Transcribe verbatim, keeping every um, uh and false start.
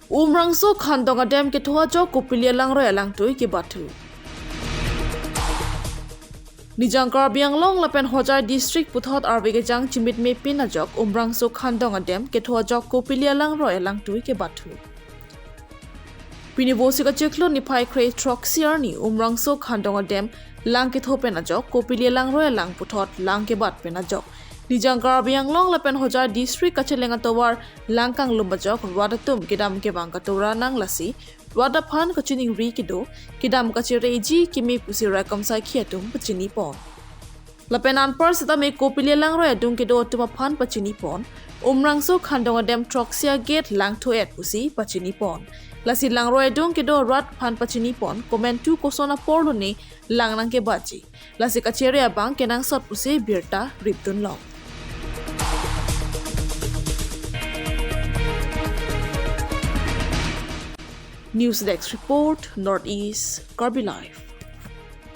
Umrangso khandong adem ketho ajok kopili alangroi alangtui kebathu. Nijang Karbi Anglong lapen Hojai district puthot arve kejang chimitme pin ajok Umrangso khandong adem ketho ajok kopili alangroi alangtui kebathu. Pini Vosik achiklo niphai kre throksi arni Umrangso khandong adem lang ketho pen ajok kopili alangroi alang puthot lang kebat pen ajok Nijang Karbi Anglong lapen Hojai district kacheleng atovar lang kanglum ajok rat atum kedam kevang katora nang, lasi rat aphan kachiningri kedo, kedam kachereji keme pusi raikom saikhi atum pachini pon. Lapen anpar setame kopili alangroi adung kedo atum aphan pachini pon, Umrangso khandong adem throksi agate langthu-et pusi pachini pon. Lasi langroi adung kedo rat aphan pachini pon komantu koson apor lone lang nangkebatji, lasi kachere abang kenangsot pusi birta ripdunlong. News Desk Report, North East Karbi Live.